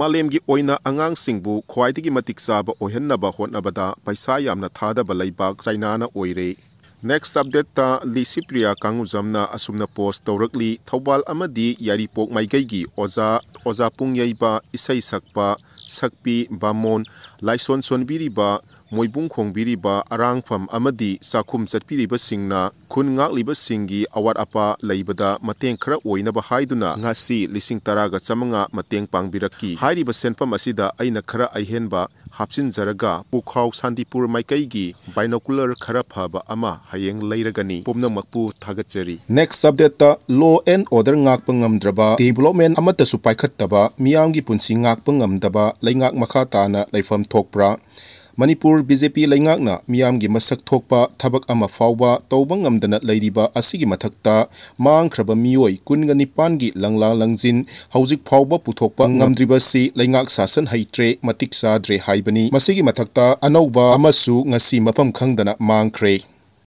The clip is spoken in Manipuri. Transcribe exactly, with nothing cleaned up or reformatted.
ꯃꯥꯂꯦꯝꯒꯤ ꯑꯣꯏꯅ ꯑꯉꯥꯡꯁꯤꯡꯕꯨ ꯈ꯭ꯋꯥꯏꯗꯒꯤ ꯃꯇꯤꯛ ꯆꯥꯕ ꯑꯣꯏꯍꯟꯅꯕ ꯍꯣꯠꯅꯕꯗ ꯄꯩꯁꯥ ꯌꯥꯝꯅ ꯊꯥꯗꯕ ꯂꯩꯕꯥꯛ ꯆꯥꯏꯅꯥꯅ ꯑꯣꯏꯔꯦ꯫ Next update ꯇ ꯂꯤꯁꯤꯄ꯭ꯔꯤꯌꯥ ꯀꯥꯡꯉꯨꯖꯝꯅ ꯑꯁꯨꯝꯅ post ꯇꯧꯔꯛꯂꯤ, ꯊꯧꯕꯥꯜ ꯑꯃꯗꯤ ꯌꯥꯏꯔꯤꯄꯣꯛ ꯃꯥꯏꯀꯩꯒꯤ ꯑꯣꯖꯥ, ꯑꯣꯖꯥ ꯄꯨꯡ ꯌꯩꯕ, ꯏꯁꯩ ꯁꯛꯄ, ꯁꯛꯄꯤ, ꯕꯥꯃꯣꯟ, ꯂꯥꯏꯁꯣꯟ ꯁꯣꯟꯕꯤꯔꯤꯕ, ꯃꯣꯏꯕꯨꯡ ꯈꯣꯡꯕꯤꯔꯤꯕ, ꯑꯔꯥꯡꯐꯝ ꯑꯃꯗꯤ ꯆꯥꯛꯈꯨꯝ ꯆꯠꯄꯤꯔꯤꯕꯁꯤꯡꯅ ꯈꯨꯟ ꯉꯥꯛꯂꯤꯕꯁꯤꯡꯒꯤ ꯑꯋꯥꯠ ꯑꯄꯥ ꯂꯩꯕꯗ ꯃꯇꯦꯡ ꯈꯔ ꯑꯣꯏꯅꯕ ꯍꯥꯏꯗꯨꯅ ꯉꯁꯤ ꯂꯤꯁꯤꯡ ꯇꯔꯥꯒ ꯆꯥꯃꯉꯥ ꯃꯇꯦꯡ ꯄꯥꯡꯕꯤꯔꯛꯈꯤ꯫ ꯍꯥꯏꯔꯤꯕ ꯁꯦꯟꯐꯝ ꯑꯁꯤꯗ ꯑꯩꯅ ꯈꯔ ꯑꯍꯦꯟꯕ ꯍꯥꯞꯆꯤꯟꯖꯔꯒ ꯄꯨꯈꯥꯎ ꯁꯥꯟꯇꯤꯄꯨꯔ ꯃꯥꯏꯀꯩꯒꯤ binocular ꯈꯔ ꯐꯕ ꯑꯃ ꯍꯌꯦꯡ ꯂꯩꯔꯒꯅꯤ꯫ ꯄꯨꯝꯅꯃꯛꯄꯨ ꯊꯥꯒꯠꯆꯔꯤ꯫ Next update ꯇ law and order ꯉꯥꯛꯄ ꯉꯝꯗ꯭ꯔꯕ, development ꯑꯃꯠꯇꯁꯨ ꯄꯥꯏꯈꯠꯇꯕ, ꯃꯤꯌꯥꯝꯒꯤ ꯄꯨꯟꯁꯤ ꯉꯥꯛꯄ ꯉꯝꯗꯕ ꯂꯩꯉꯥꯛ ꯃꯈꯥ ꯇꯥꯅ ꯂꯩꯐꯝ ꯊꯣꯛꯄ꯭ꯔꯥ? ꯃꯅꯤꯄꯨꯔ B J P ꯂꯩꯉꯥꯛꯅ ꯃꯤꯌꯥꯝꯒꯤ ꯃꯁꯛ ꯊꯣꯛꯄ ꯊꯕꯛ ꯑꯃ ꯐꯥꯎꯕ ꯇꯧꯕ ꯉꯝꯗꯅ ꯂꯩꯔꯤꯕ ꯑꯁꯤꯒꯤ ꯃꯊꯛꯇ ꯃꯥꯡꯈ꯭ꯔꯕ ꯃꯤꯑꯣꯏ ꯀꯨꯟꯒ ꯅꯤꯄꯥꯟꯒꯤ ꯂꯪꯂꯥ ꯂꯪꯖꯤꯟ ꯍꯧꯖꯤꯛ ꯐꯥꯎꯕ ꯄꯨꯊꯣꯛꯄ ꯉꯝꯗ꯭ꯔꯤꯕꯁꯤ ꯂꯩꯉꯥꯛ ꯁꯥꯁꯟ ꯍꯩꯇ꯭ꯔꯦ, ꯃꯇꯤꯛ ꯆꯥꯗ꯭ꯔꯦ ꯍꯥꯏꯕꯅꯤ꯫ ꯃꯁꯤꯒꯤ ꯃꯊꯛꯇ ꯑꯅꯧꯕ ꯑꯃꯁꯨ ꯉꯁꯤ ꯃꯐꯝ ꯈꯪꯗꯅ ꯃꯥꯡꯈ꯭ꯔꯦ꯫